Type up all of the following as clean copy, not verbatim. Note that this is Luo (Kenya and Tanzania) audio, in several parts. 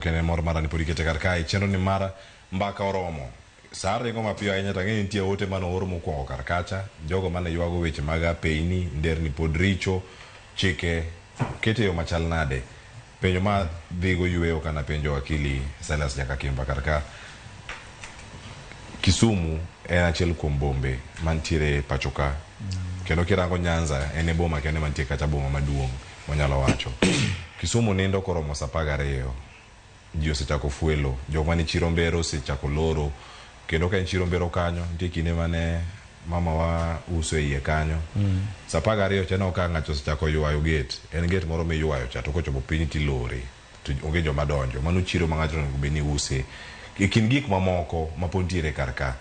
Kendo mor mara ni pod ikete kar kae. Chenro ni mara mbaka oromo. Saa ringo mapiyo ahinya to ang'e ni nitie ote mane oor mokwongo kar kacha. Jogo mane ywago weche mag apeyni, nderni pod richo, chike kete yo machal nade. Penjo ma dhigo yweyo kana penjo wakili Silas Jakakimba kar ka. Kisumu en achiel kuom bombe mantiere pacho ka. Kendo kirango Nyanza en e boma kende mantie kacha boma maduong' wanyalo wacho. Kisumu nindo koromo saa 12. Ji osechako fuelo. Jok mane chiro mbero osechako loro. Kendo ka en chiro mbero kanyo, nitie kinde mane mama wa uso e iye kanyo. Saa 12 cha ineno ka ng'ato osechako ywayo gate. En gate moro miywayo cha to kochopo piny tilore. To onge joma donjo. Mano chiro ma ng'ato onego bed ni use. E kind gik mamoko ma pod nitiere kar ka.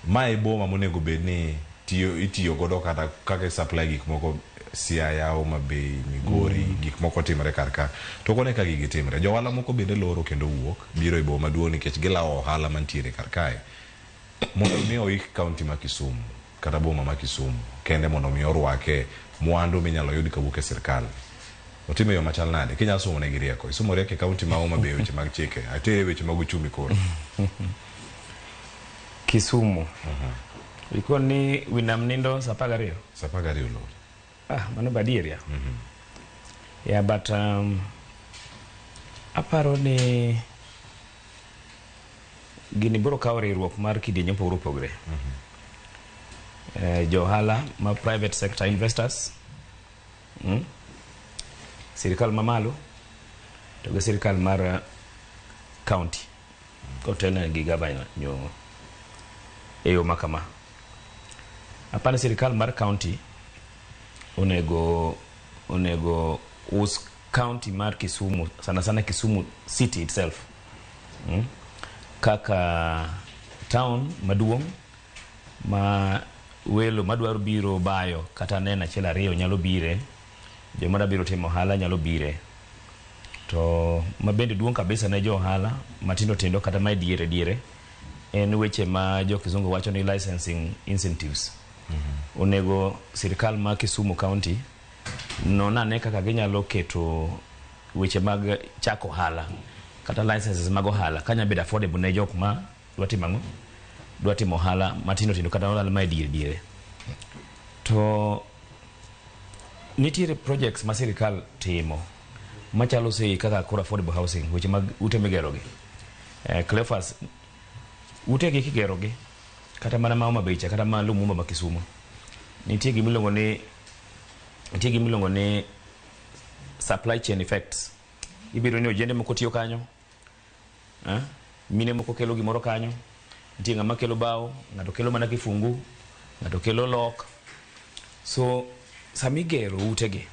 Ma e boma monego bed ni tiyo itiyo godo kata kaka i supply gik moko Siaya, Homa Bay, Migori, gik moko timre kar ka. To ok one ka gigi timre. Jo ohala moko bende loro kendo wuok biro e boma maduong' nikech gilawo ohala mantiere kar kae. Mondo mi oik kaunti ma Kisumu kata boma ma Kisumu kende mondo mi orwake mwandu minyalo yud kawuok e sirkal. Otime e yo machal nade? Kinyalo somo negi rieko. Isomo rieko e kaunti ma Homa Bay e weche mag chike. Atere e weche mag uchumi koro. Kisumu. Ikon ni wi nam nindo saa 12? Saa 12 olor. Ah, mano be adier ya. Yeah, but aparo ni gini biro kawo riwruok mar kidienje mopogore opogore. Jo ohala ma private sector investors, sirikal mamalo to gi sirikal mar county kotelne gi gavana nyo e yo ma kama. Apani sirikal mar county onego us county mar Kisumu, sana sana Kisumu city itself, kaka town maduong' ma welo madwaro biro bayo kata neno achiel ariyo nyalo bire, joma dwa biro timo ohala nyalo bire. To mabende duong' kabisa ne jo ohala matindo tindo kata ma e diere diere en weche ma jo kizungu wacho ni licensing incentives. Onego sirikal ma Kisumu County non ane kaka ginyalo keto weche mag chako ohala kata licenses mag ohala kanya bedo affordable ne jok ma dwa timo ang'o? Dwa timo ohala matindo tindo kata ohala ma e diere diere. To nitiere projects ma sirikal timo machalo sei kaka koro affordable housing, weche mag ute migero gi. Cleophas, ute gi kigero gi kata mana ma Homa Bay cha kata ma Lumumba ma Kisumu nitie gimiluongo ni supply chain effects. Ibiro ni ojende moko tiyo kanyo, eh? Mine moko kelo gimoro kanyo, nitie ng'ama kelo bao, ng'ato kelo mana kifungu, ng'ato kelo lock. So samigero utegi,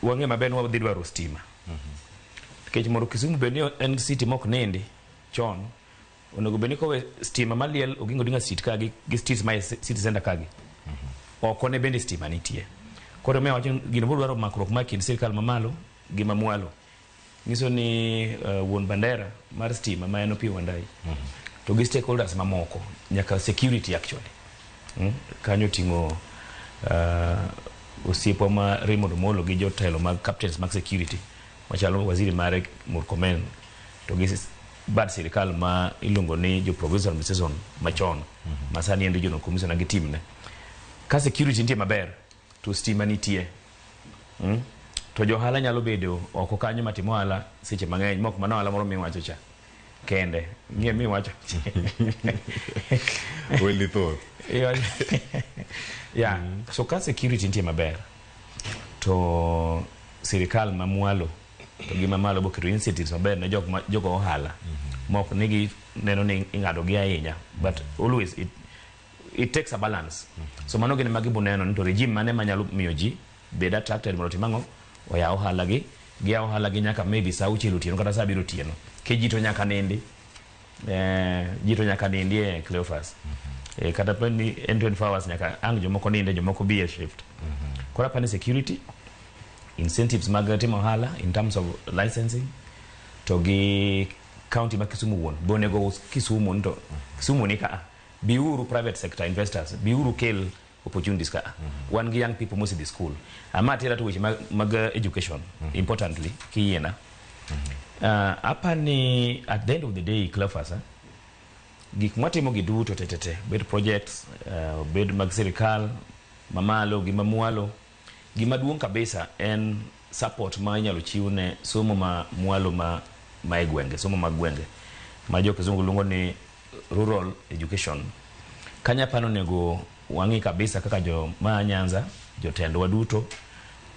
wang'e maber ni wadhi dwaro stima. Nikech mondo Kisumu bed ni en city mok nindi chon, onego bed ni kowe stima maliel Oginga Odinga Street ka gi streets ma e city center ka gi. Oko ne bende stima nitie. Koro miyo wacho gino biro dwaro makruok mar kind sirikal mamalo gi mamwalo. Nyiso ni wuon bandera mar stima ma en Opiyo Wandayi to gi stakeholders mamoko nyaka security actually. Kanyo ting'o osiepwa ma Raymond Omolo gi jotelo mag captains mag security machalo waziri mare Murkomen to gi bad sirikal ma iluongo ni jo provincial administration machon ma sani en regional commissioner gi team ne. Ka security nitie maber to stima nitie. To jo ohala nyalo bedo oko kanyo matimo ohala seche mang'eny mok mana ohala moro miwacho cha kende ng'e miwacho. Weli thoth. Yeah. So ka security nitie maber to sirikal mamwalo to gi mamalo boketo incentives maber ne jok ma jogo ohala mok ni gi neno ni ing'ado gi ahinya, but always it takes a balance. So mano gin ma gibo neno ni to regime mane manyalo miyo ji bed attracted mondo otim ang'o, oyaw ohala gi, giyaw ohala gi nyaka maybe saa 6 otieno kata saa 7 otieno ke ji to nyaka nindi, ji to nyaka nindi e Cleophas, kata bed ni en 24 hours nyaka ang' jomoko ninde, jomoko bi e shift. Koro apani security incentives mag timo ohala in terms of licensing to gi county ma Kisumu wuon be onego us Kisumu ni to Kisumu ni ka biuru private sector investors, biuru kel opportunities ka wan gi young people mosedhi school. Ama atera to weche mag education importantly kiyiena. Apani at the end of the day, Cleophas, gik mwatimo gi duto te te te, bed projects, bed mag sirikal mamalo gi mamwalo, gima duong' kabisa en support ma inyalo chiw ne somo ma mwalo ma e gwenge, somo mag gwenge ma jo kizungu luongo ni rural education. Kanyo apani onego wang'i kabisa kaka jo ma Nyanza, jotendwa duto,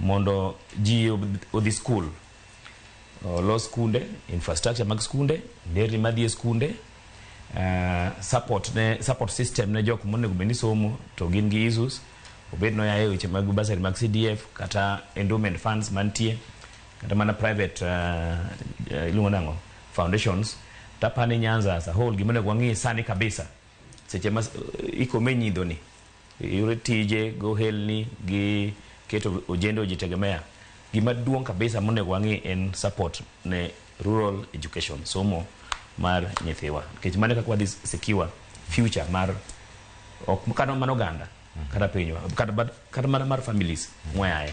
mondo ji odhi skul, olos skunde, infrastructure mag skunde, nderni madhi e skunde, support system ne jok monego bed ni somo to gin gi issues, obed no yae weche mag bursary mag CDF kata endowment funds mantie kata mana private, iluongo nang'o, foundations. Tapani Nyanza as a whole, gima onego wang'i sani kabisa seche ma ikome nyidho ni yore tije gohelni gi keto ojende ojitegemea, gima duong' kabisa monego wang'i en support ne rural education, somo mar nyithiwa, nikech mano e kaka wadhi secure future mar ok kata mana oganda kata pinywa kata mana mar families mwayae.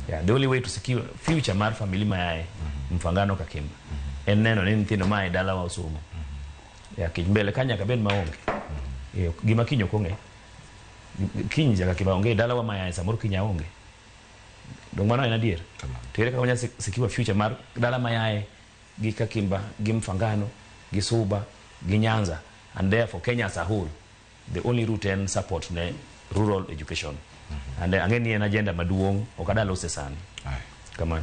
Yeah, the only way to secure future mar family mayae Mfangano Kakimba en neno ni nyithindo mae dalawa osomo. Yeah, kech mbele ka nyaka bed maonge. Gima kiny ok ong'e, kiny nyaka kiba onge dalawa mayae, samoro kiny aonge. Dong mano en adier? To ere kaka wanyalo secure future mar dala mayae gi Kakimba gi Mfangano gi Suba gi Nyanza and therefore Kenya as a whole? The only route en support ne rural education, and ang'e ni en agenda maduong', ok adwa lose sani. Aye. Kamano.